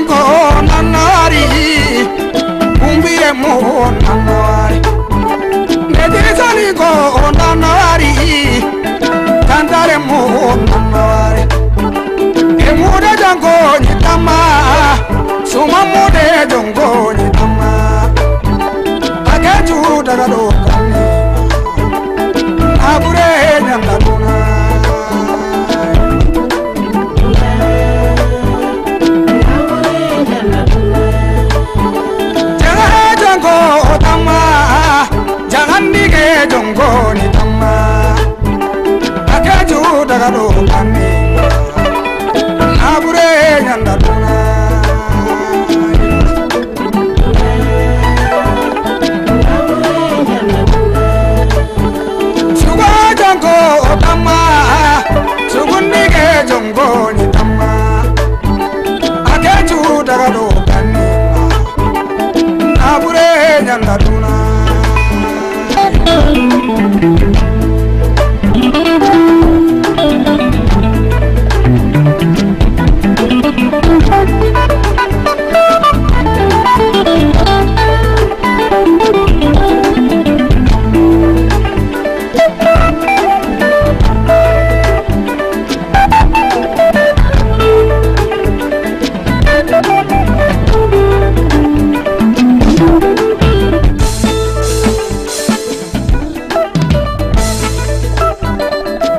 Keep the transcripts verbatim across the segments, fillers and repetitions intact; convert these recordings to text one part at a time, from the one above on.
Ko nanari, kumbire mo nanari. Ndeti soni ko nanari, tantare mo nanari. Emuda jango ni tama, suma mude jongo ni tama. Akeju daga do kani, abure nyanda duna. Jaga jango tama, jaga ndige jongo ni tama. Akeju daga do kani, abure nyanda duna. Sugo jango tama, sugu ndige jongo ni tama. Akeju daga do kani, abure nyanda duna.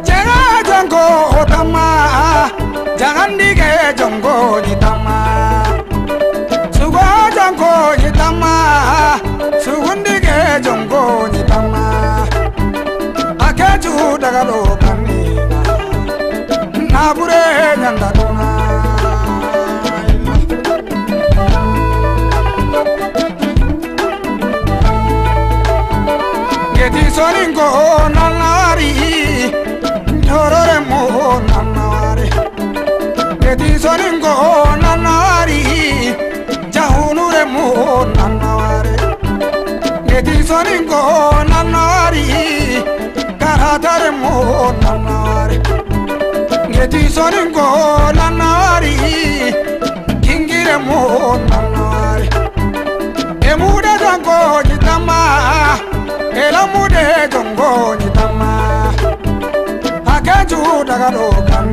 Jaga jango tama, jaga ndige jongo ni tama. Sugo jango ni tama, sugu ndige jongo ni tama. Akeju daga lo kani, abure nyanda duna. Ngeti soni ngo nanari, nyorore mo nanari. Ngeti soni ngo nanari, jahunure mo nanari. Ngeti soni ngo nanari, karatare mo nanari. Ngeti soni ngo nanari, kingire mo nanari. Emuda jango ni tama, ela mude jongo ni tama. Akeju daga do kan